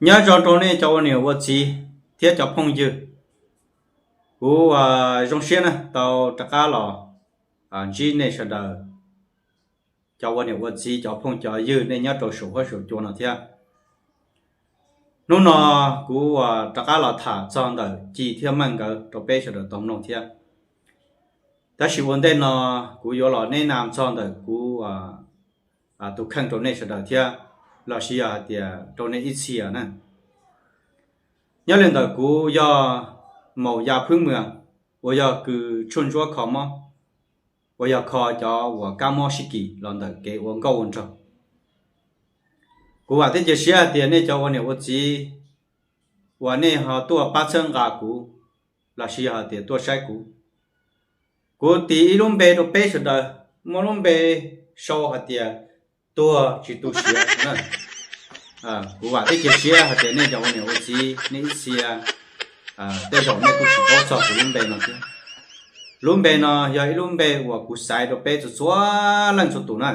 Nyob zoo rau nej cov ua niam ua txiv thiab cov phooj ywg. Kuv zoo siab na tau rov qab los ntsib nej sawv daws, cov ua niam ua txiv, cov phooj cov ywg nej nyob rau saum huab saum cua no thiab. Hnub no kuv rov qab los tham txog ntawm Ci thiab Meej nkawd rau peb sawv daws tau mloog thiab. Tab sis ua ntej no kuv yuav los neb nam txog ntawm kuv tus kheej rau nej sawv daws thiab, los sis yog hais tias rau nej ib txhia na. Nyob li ntawm kuv yog Maus Ya Phwb Mwas, uas yog kws tshuaj ntsuab kho mob, uas yog kho cov uas kab mob sib kis los ntawm kev ua nkauj ua nraug. Kuv vam thiab cia siab hais tias nej cov ua niam ua txiv uas nej ho tuaj pab txhawb nqa kuv, los sis yog hais tias tuaj saib kuv. Kuv tis ib lub npe rau peb sawv daws, muaj lub npe sau hais tias tuag tsis tu siav na. Kuv vam thiab cia siab hais tias nej cov ua niam ua txiv nej ib txhia tej zaum nej kuj tsis paub txog kuv lub npe no thiab. Lub npe no yog ib lub npe uas kuv xaiv rau peb txhua txhua leej txhua tus na,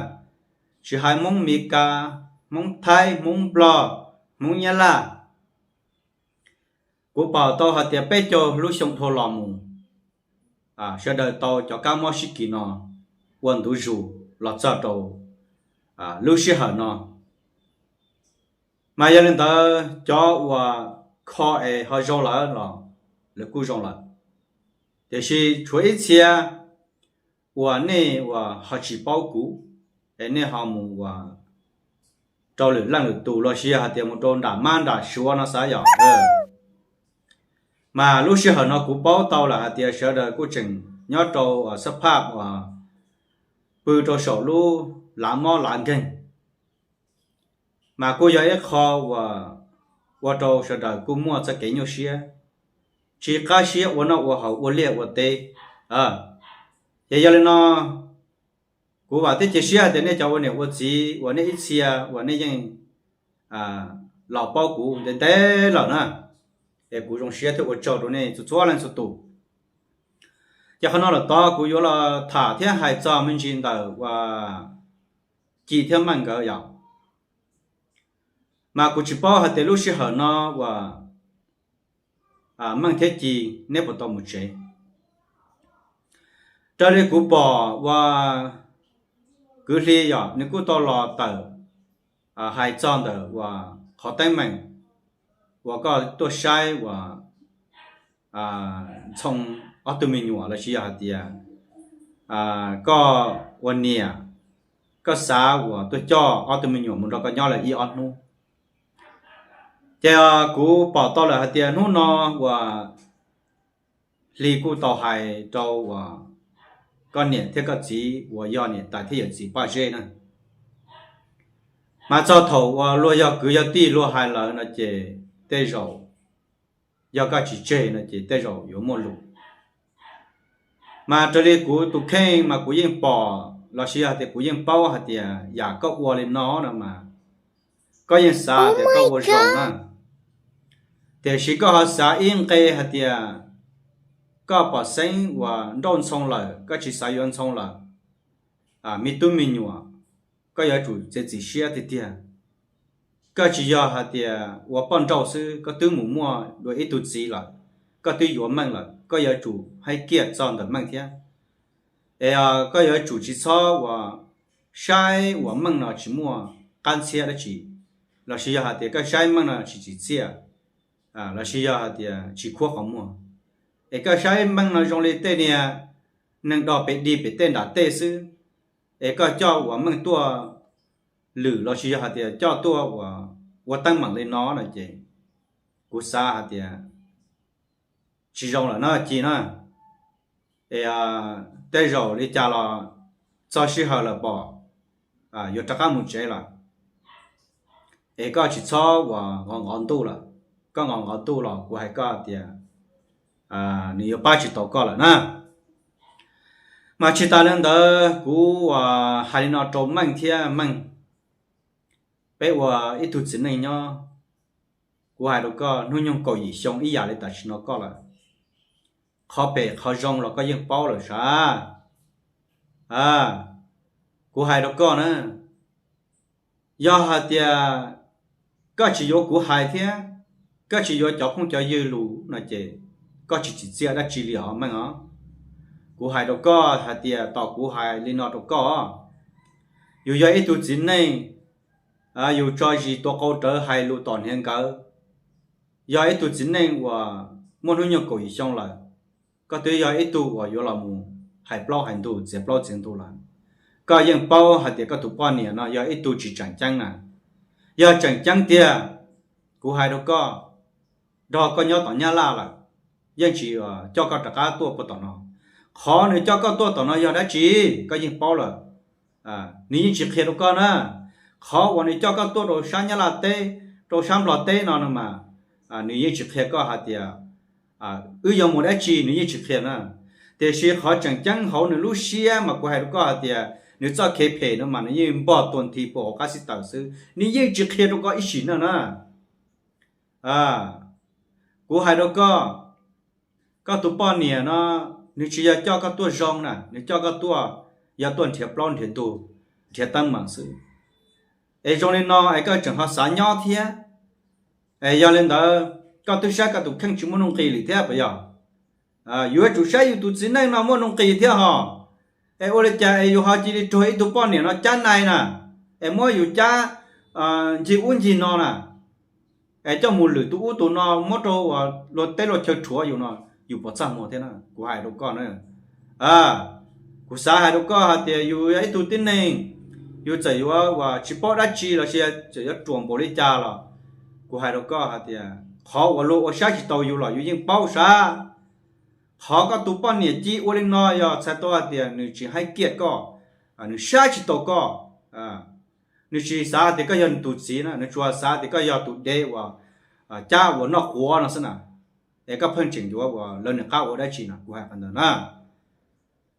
tsis hais Hmoob Mes Kas, Hmoob Thaib, Hmoob Nplog, Hmoob Nyab Laj. Kuv pom tau hais tias peb caug lub xyoo dhau los mus, sawv daws tau cov kab mob sib kis no ua ntu zus los txog rau lub sij hawm no. Mas yog li ntawd cov uas kho es ho zoo lawm los lawv kuj zoo lawm, tiam sis tshuav ib txhia uas nej uas ho tsis paub kuv, es nej ho mus uas rau lwm leej lwm tus los sis yog hais tias mus rau nram mab nram suav no xav yom. Mas lub sij hawm no kuv paub tau lawm hais tias sawv daws kuj tseem nyob rau xab phaj uas pw rau saum lub lav mob lav nkeeg, mas kuj yog ib qho uas ua rau sawv daws kuj muaj txoj kev nyuaj siab, tsis qab siab ua noj ua haus ua liaj ua teb. Ces yog li no, kuv vam thiab cia siab hais tias nej cov ua niam ua txiv uas nej ib txhia uas nej yeej los paub kuv ntev ntev lawm na, es kuv zoo siab thiab ua tsaug rau nej txhua txhua leej txhua tus. Ces qhov no lawm tod kuv yuav los tham thiab hais txog me ntsis ntawm uas Ci thiab Meej nkawd yom. Mas kuv tsis paub hais tias lub sij hawm no uas Meej thiab Ci neb puas tau mus tsev. Raws li kuv pom uas kwv Hli yom, nws kuj tau los tawm hais txog ntawm uas qhov teeb meem uas koj tuaj saib uas Ntxhoo ob tug me nyuam los sis yog hais tias koj ua niam, koj xav uas tuaj coj ob tug me nyuam mus nrog koj nyob lawm ib ob hnub. Ces kuv pom tau lawm hais tias hnub no uas Hli kuj tau hais rau uas koj niam thiab koj txiv uas yog niam tais thiab yawm txiv Paj Zeb na. Mas txog thaum uas luag yog kwv yog tij luag hais lawm no ces tej zaum yog koj tsis tseg no ces tej zaum yuav muaj lus. Mas raws li kuv tus kheej mas kuv yeej pom los sis yog tias kuv yeej paub hais tias yam koj ua li no no mas koj yeej xav tias koj ua zoo na, tiam sis koj ho xav ib nqe hais tias koj pom xeeb uas nrauj Ntxhoo lawm koj tsis xav yuav Ntxhoo lawm, me tub me nyuam, koj yuav tsum txiav txim siab tiag tiag. Koj tsis yog hais tias ua poj nrauj xwb, koj twb mus muaj dua ib tug txiv lawm, koj twb yuav Meej lawm, koj yuav tsum haib kiaj txog ntawm Meej thiab. Es koj yuav tsum tsis txhob uas saib uas Meej no tsis muaj qab ntxhiab dab tsi, los sis yog hais tias koj saib Meej no tsis tsim txiaj, los sis yog hais tias tsis khuab qhov muag, es koj saib Meej no zoo li tej niag neeg dog pem dig pem tej nram tej xwb, es koj coj uas Meej tuaj lwm los sis yog hais tias coj tuaj uas ua teeb meem li no no ces kuv xav hais tias tsis zoo lawm na Ci na. Es tej zaum li cas los txog sij hawm lawm pom yuav rov qab mus tsev lawm, es koj tsis txhob uas nqov nqov ntuj lawm. Koj nqov nqov ntuj los kuv hais koj tias nws yuav pab tsis tau koj lawm na. Mas tsis tas li ntawd kuv uas hais li no rau Meej thiab Meej, peb ua ib tug txiv neej nyob, kuv hais rau koj hnub nyoog kaum yim xyoo ib yam li tam sim no koj lawm, qhov phem qhov zoo los koj yeej paub lawm sav. Kuv hais rau koj na, yog hais tias koj tsis yuav kuv hais thiab koj tsis yuav cov phooj cov ywg lus no ces koj tsis tsim txiaj dab tsi li os Meej os. Kuv hais rau koj hais tias, tos kuv hais li no rau koj, yus yog ib tug txiv neej, yus tso zis tua qau rawv hais lus tom hniav nkawd, yog ib tug txiv neej uas muaj hnub nyoog kaum yim xyoo lawm, koj twb yog ib tug uas yuav los mus hais plaub hais ntug, txiav plaub txiav ntug lawm, koj yeej paub hais tias koj tus poj niam no yog ib tug tsis tseem ceeb na. Yog tseem ceeb tiag, kuv hais rau koj, nrog koj nyob tom Nyab Laj lawm, yeej tsis coj koj rov qab tuaj puag tom no. Qhov nws coj koj tuaj tom no yog dab tsi, koj yeej paub lawm, nws yeej tsis qhia rau koj na. Qhov uas nws coj koj tuaj rau sab Nyab Laj teb, rau sab Nplog teb no no mas, nws yeej tsis qhia koj hais tias wb yuav mus dab tsi, nws yeej tsis qhia na. Tiam sis qhov tseem ceeb hauv nws lub siab mas kuv hais rau koj hais tias nws txoj kev phem no mas nws yeej npog tuag nthi puag hauv qab xib taws xwb, nws yeej tsis qhia rau koj ib sim neej na. Kuv hais rau koj, koj tus poj niam no, nws tsis yog coj koj tuaj zoo na, nws coj koj tuaj yog tuaj nrhiav plaub nrhiav ntug, nrhiav teeb meem xwb. Es zoo li no es koj tseem ho xav nyob thiab. Es yog li ntawd koj twb saib koj tus kheej tsis muaj nuj nqis li thiab puas yog? Yuav tsum saib yus tus txiv neej no muaj nuj nqis thiab hos. Es ua li cas es yus ho cia li raug ib tug poj niam no cab nai na, es muab yus cab ncig ub ncig no na, es coj mus lwm tus ub tus no, muab rau luag teb luag chaw rhuav yus no, yus puas txaj muag thiab na? Kuv hais rau koj na, kuv xav hais rau koj hais tias yus yog ib tug tib neeg, yus txawm yuav uas tsis paub dab tsi los sis txawm yuav ruam npaum li cas los, kuv hais rau koj hais tias qhov uas luag ua saib tsis taus yus los yus yeej paub sab. Qhov koj tus poj niam ci ua li no yog txhais tau hais tias nws tsis haib kiaj koj, nws saib tsis taus koj, nws tsis xav tias koj yog nws tus txiv na, nws tsuas xav tias koj yog tus dev uas cab uas noj quav no xwb na. Es koj pheej tseem yuav uas lawv nws qab ua dab tsi no, kuv hais qhov ntawd na.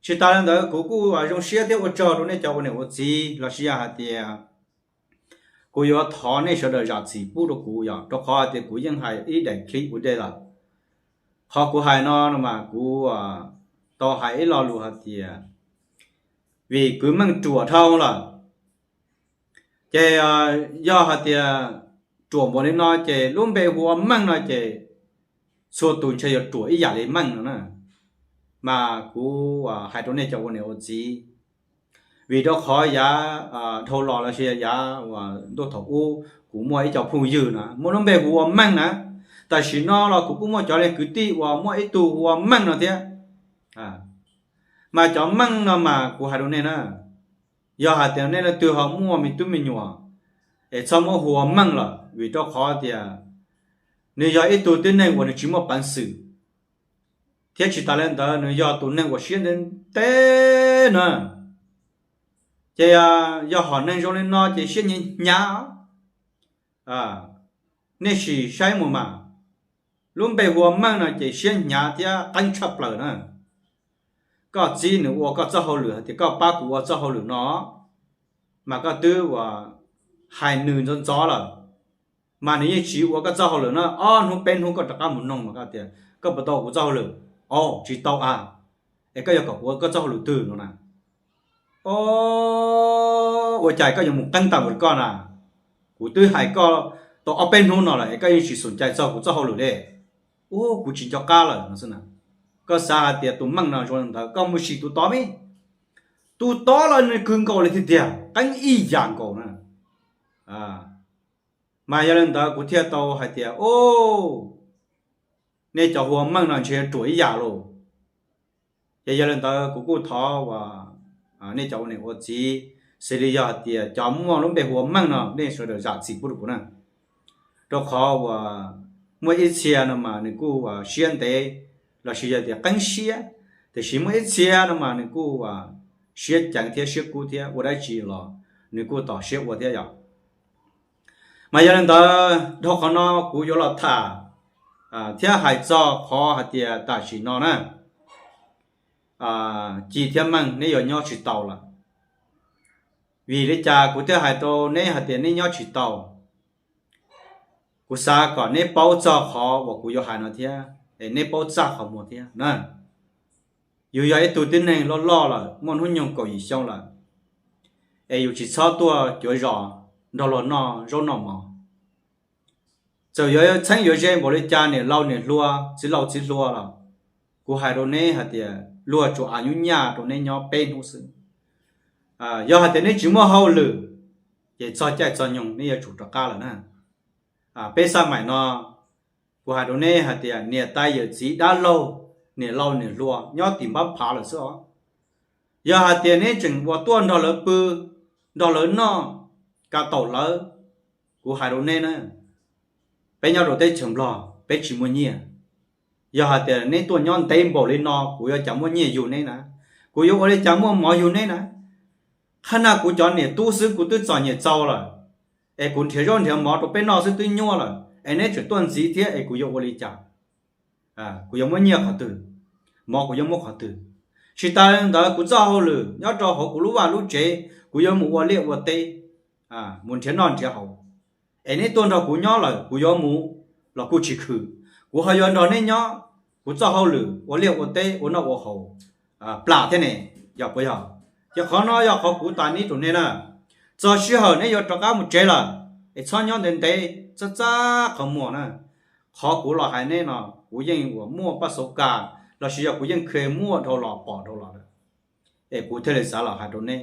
Tsis tas li ntawd kuv kuj zoo siab thiab ua tsaug rau nej cov ua niam ua txiv los sis yog hais tias kuv yuav thov nej sawv daws zam txim pub rau kuv yom, rau qhov hais tias kuv yeej hais ib daim clip ua ntej lawm. Qhov kuv hais no no mas kuv tau hais ib lo lus hais tias vim kwv Meej ruam dhau lawm, ces yog hais tias ruam npaum li no ces lub npe hu ua Meej no ces txhua tus ntshe yuav ruam ib yam li Meej no na. Mas kuv hais rau nej cov ua niam ua txiv, vim rau qhov yav dhau los los sis yav uas ntuj thaum ub kuv muaj ib co phooj ywg na muaj lub npe hu ua Meej na. Tam sim no los kuv kuj muaj cov li kwv tij uas muaj ib tug hu ua Meej no thiab. Mas cov Meej no mas kuv hais rau nej na, yog hais tias nej leej twg ho muaj me tub me nyuam es txhob muab hu ua Meej lawm, vim rau qhov tias nws yog ib tug tib neeg uas nws tsis muaj peev xwm, thiab tsis tas li ntawd nws yog tus neeg uas siab ntev ntev na. Ces yog hom neeg zoo li no ces siab hnyav hnyav. Nej sim saib mus mas, lub npe hu ua Meej no ces siab hnyav thiab qeeb tshaj plaws na. Koj txib nws ua koj txoj hauj lwm hais tias koj pab kuv ua txoj hauj lwm no, mas koj twb uas hais nws ntxov ntxov lawm, mas nws yeej tsis ua koj txoj hauj lwm na. Ob hnub peb hnub koj rov qab mus noog mas koj tias koj puas tau ua kuv txoj hauj lwm? Au, tsis tau a. Es koj yuav kom kuv ua koj txoj hauj lwm twg no na? Ua cas koj yuav mus qeeb tag npaum li koj na? Kuv twb hais koj tau ob peb hnub no lawm es koj yeej tsis xum cai txog kuv txoj hauj lwm li. Ua kuv tsis nco qab lawm no xwb na. Koj xav hais tias tus Meej no zoo li ntawd koj mus sim tus tod me, tus tod los nws kawg nkaus li tiag tiag, qeeb ib yam nkaus na. Mas yog li ntawd kuv thiaj tau hais tias, o, nej cov hu ua Meej no ntshe ruam ib yam lauj. Ces yog li ntawd kuv kuj thov uas nej cov ua niam ua txiv, xws li yog hais tias cov muaj lub npe hu ua Meej no nej sawv daws zam txim pub rau kuv na. Rau qhov uas muaj ib txhia no mas nws kuj uas siab ntev los sis yog tias qeeb siab, tiam sis muaj ib txhia no mas nws kuj uas siab ceev thiab siab kub thiab ua dab tsi los nws kuj tos siab ua thiab yom. Mas yog li ntawd dhau qhov no kuv yuav los tham thiab hais txog qhov hais tias tam sim no na, Ci thiab Meej neb yuav nyob tsis tau lawm. Vim li cas kuv thiaj hais rau neb hais tias neb nyob tsis tau? Kuv xav kom neb paub txog qhov uas kuv yuav hais no thiab es neb paub txaj qhov muag thiab na. Yus yog ib tug tib neeg loj loj lawm, muaj hnub nyoog kaum yim xyoo lawm, es yus tsis txhob tuaj cuav zos nrog luag noj zaub noj mov. Txawm yuav txheeb yuav ze npaum li cas, niam laus niam hluas, txiv laus txiv hluas los, kuv hais rau neb hais tias luag tsuas av nyub nyaj rau neb nyob peb hnub xwb. Yog hais tias neb tsis muaj hauj lwm, ces txog caij txog nyoog neb yuav tsum rov qab lawm na. Peb xaj maim no, kuv hais rau neb hais tias niam tais yawm txiv dab laug, niam laus niam hluas nyob tim npab phav lawm xwb os. Yog hais tias neb tseem ua tuaj nrog lawv pw, nrog lawv noj, ka taum lawv, kuv hais rau neb na, peb nyob rau teb chaws Nplog peb tsis muaj nyiaj. Yog hais tias neb tuaj nyob ntev npaum li no, kuv yuav cas muaj nyiaj yug neb na? Kuv yuav ua li cas muaj mov yug neb na? Qhab nag kuv cov niam tub xwb kuv twb txom nyem txaus lawm, es kuv nrhiav zaub nrhiav mov rau peb noj xwb twb nyuaj lawm, es neb tseem tuaj ntxiv thiab, es kuv yuav ua li cas? Kuv yuav muab nyiaj qhov twg? Mov kuv yuav muab qhov twg? Tsis tas li ntawd, kuv txoj hauj lwm nyob rau hauv kuv lub vaj lub tsev, kuv yuav mus ua liaj ua teb, mus nrhiav noj nrhiav haus. Es neb tuaj nrog kuv nyob lawm, kuv yuav mus los kuj tsis khwm, kuv ho yuav nrog neb nyob, kuv txoj hauj lwm ua liaj ua teb ua noj ua haus plam thiab ne, yog puas yog? Ces qhov no yog qhov kuv tas nib rau neb na. Txog sij hawm neb yuav rov qab mus tsev lawm, es txhob nyob ntev ntev txab txab qhov muag na. Qhov kuv los hais neb no, kuv yeej uas muaj paj xauv kas, lossis yog kuv yeej khe muaj dhau los pom dhau los lawm, es kuv thiaj li xav los hais rau neb.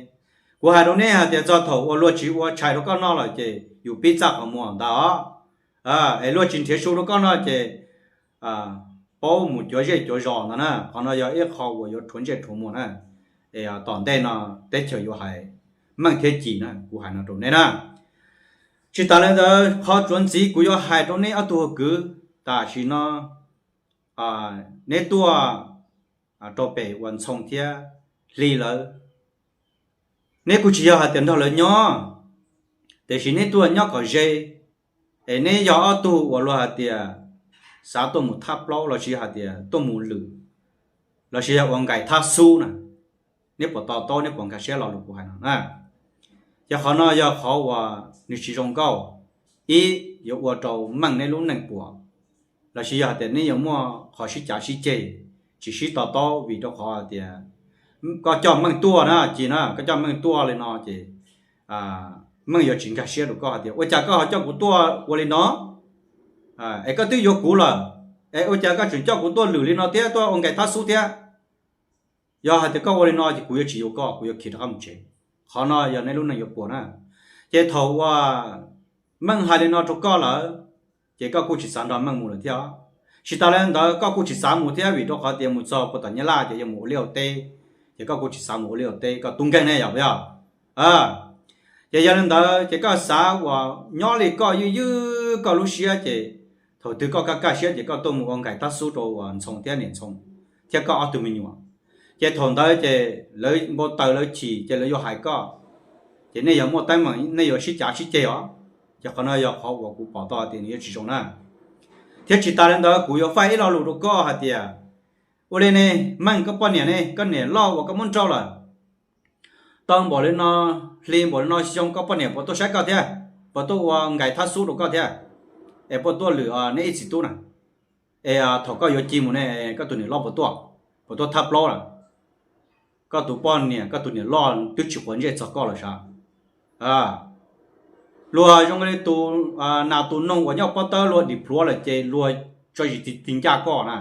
Kuv hais rau neb hais tias txog thaum uas luag tsis ua tshais rau koj noj lawm ces yus pib txaj qhov muag ntag os. Es luag tsis nrhiav su rau koj noj ces paub mus cuav zej cuav zos ntag na. Qhov no yog ib qho uas yuav rhuav ntsej rhuav muag na. Es tom ntej no teb chaws yuav hais meej thiab cim na, kuv hais no rau neb na. Tsis tas li ntawd, qhov tsuav ntxiv kuv yuav hais rau neb ob tug kwv, tam sim no neb tuaj rau pem uas Ntxhoo thiab Hli lawm, neb kuj tsis yog hais tias nrog lawv nyob, tiam sis neb tuaj nyob kom ze. Es neb yog ob tug uas luag hais tias xav tuaj mus thab plaub lossis hais tias tuaj mus lwm, lossis yog ua nkais thab xub na, neb puas to taub, neb puas nkag siab lo lus kuv hais no na? Yog qhov no yog qhov uas nws tsis zoo nkauj. Ib, yuav ua rau meej neb lub neej puas, lossis yog hais tias neb yuav muaj qhov sib cav sib ceg, tsis sib to taub vim rau qhov hais tias koj coj meej tuaj na, ci na, koj coj meej tuaj li no ces meej yuav tsis nkag siab rau koj hais tias ua cas koj ho coj kuv tuaj ua li no, es koj twb yuav kuv lawm, es ua cas koj tseem coj kuv tuaj lwm li no thiab tuaj ua nkais thab xub thiab? Yog hais tias koj ua li no ces kuv yuav tsis yuav koj, kuv yuav khiav rov qab mus tsev. Qhov no yog neb lub neej yuav puas na. Ces thaum uas meej hais li no rau koj lawm, ces koj kuj tsis xav nrog meej mus lawm thiab. Tsis tas li ntawd koj kuj tsis xav mus thiab vim rau qhov tias mus txog puag tom Nyab Laj ces yuav mus ua liaj ua teb, ces koj kuj tsis xav mus ua liaj ua teb, koj tub nkeeg ne, yog puas yog? Ces yog li ntawd ces koj xav uas nyob li koj ywj ywj koj lub siab ces thaum twg koj kaj kaj siab ces koj tuaj mus ua nkais thab xub rau uas Ntxhoo thiab niam Ntxhoo thiab koj ob tug me nyuam. Ces thaum ntawd ces lawv npau taws lawv chim ces lawv yuav hais koj, ces nej yuav muaj teeb meem, nej yuav sib cav sib ceg os. Ces qhov no yog qhov uas kuv pom tau tias nws yuav tsis zoo na. Thiab tsis tas li ntawd kuv yuav faij ib lo lus rau koj hais tias, ua li ne, meej koj poj niam ne, koj niam loj uas koj muab nrauj lawm tau npaum li no, hli npaum li no xyoo, koj poj niam puas tuaj saib koj thiab? Puas tuaj ua nkais thab xub rau koj thiab? Es puas tuaj lwm neb ib txiv tub na? Es thaum koj yuav ci mus ne, koj tus niam loj puas tuaj, puas tuaj thab plaub lawm? Koj tus poj niam, koj tus niam loj twb tsis quav ntsej txog koj lawm sav. Luag zoo li tus nas tus noog uas nyob pob tawb luag dim plhuav lawm ces luag tso zis ti ncaj koj na,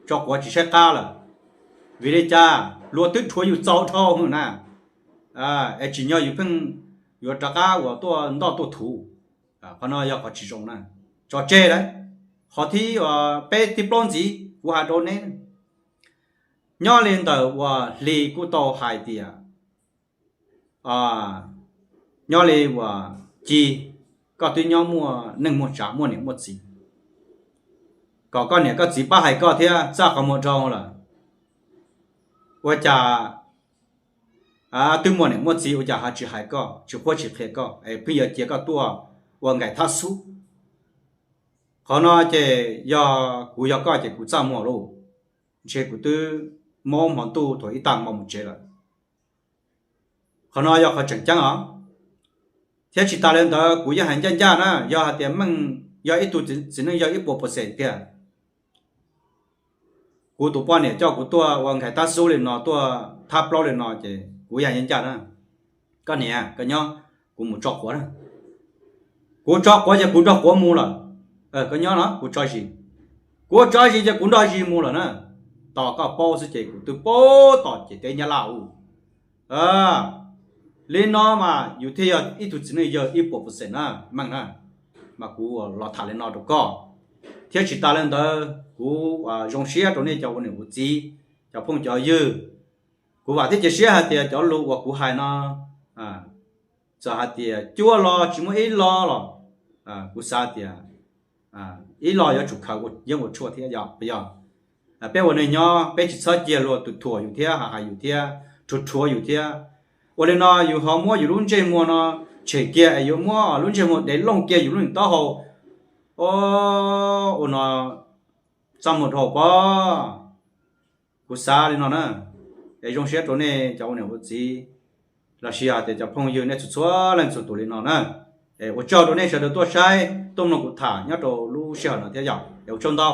tso quav tsis saib qab lawm. Vim li cas? Luag twb rhuav yus txaus dhau na, es tsim nyog yus pheej yuav rov qab uas tuaj ntoj tuaj thuv. Qhov no yog qhov tsis zoo na. Tso tseg lawm. Qhov thib peb thib plaub ntxiv kuv hais rau neb, nyob li ntawm uas hli kuj tau hais tias, nyob li uas ci, koj twb nyob muaj neej muaj tsav muaj niam muaj txiv, kom koj niam koj txiv pab hais koj thiab txaj qhov muag rau lawm, ua cas twb muaj niam muaj txiv ua cas ho tsis hais koj, tsis qhuab tsis qhia koj es pheej yuav cia koj tuaj ua nkais thab xub? Qhov no ces yog kuv yog koj ces kuv txaj muag lauj, ntshe kuv twb mob hmo ntuj thaum ib tag hmo mus tsev lawm. Qhov no yog qhov tseem ceeb os. Thiab tsis tas li ntawd kuv yeej hais ncaj ncaj na, yog hais tias meej yog ib tug txiv neej yog ib puas pawxees tiag, kuv tus poj niam coj kuv tuaj ua nkais thab xub li no, tuaj thab plaub li no ces kuv yeej hais ncaj ncaj na, koj niam koj nyob, kuv mus tso quav na. Kuv tso quav ces kuv nrog quav mus lawm. Koj nyob no kuv tso zis, kuv tso zis ces kuv nrog zis mus lawm na. Tos koj paub xwb ces kuv twb paub tom ciam teb Nyab Laj ub. Li no mas yus thiaj yog ib tug txiv neej yawg ib puas percent na, meej na. Mas kuv los tham li no rau koj, thiab tsis tas li ntawd kuv zoo siab rau nej cov ua niam ua txiv, cov phooj cov ywg. Kuv vam thiab cia siab hais tias cov lus uas kuv hais no, txawm hais tias cuaj lo tsis muaj ib lo los, kuv xav tias ib lo yuav tsum khaws yeeb ua tshuaj thiab yog puas yog? Peb ua neeg nyob peb tsis txhob cia luag tus thuam yus thiab hais yus thiab, rhuav rhuav yus thiab. Ua li no yus ho muab yus lub ntsej muag no tshem kiag es yuav muab lub ntsej muag dev looj kiag yus lub niag taub hau. Ua no txaj muag dhau pob. Kuv xav li no na, es zoo siab rau nej cov ua niam ua txiv, los sis hais tias cov phooj ywg nej txhua txhua leej txhua tus li no na. Es ua tsaug rau nej sawv daws tuaj saib tuaj mloog kuv tham nyob rau lub sij hawm no thiab yog es ua tsaug ntau.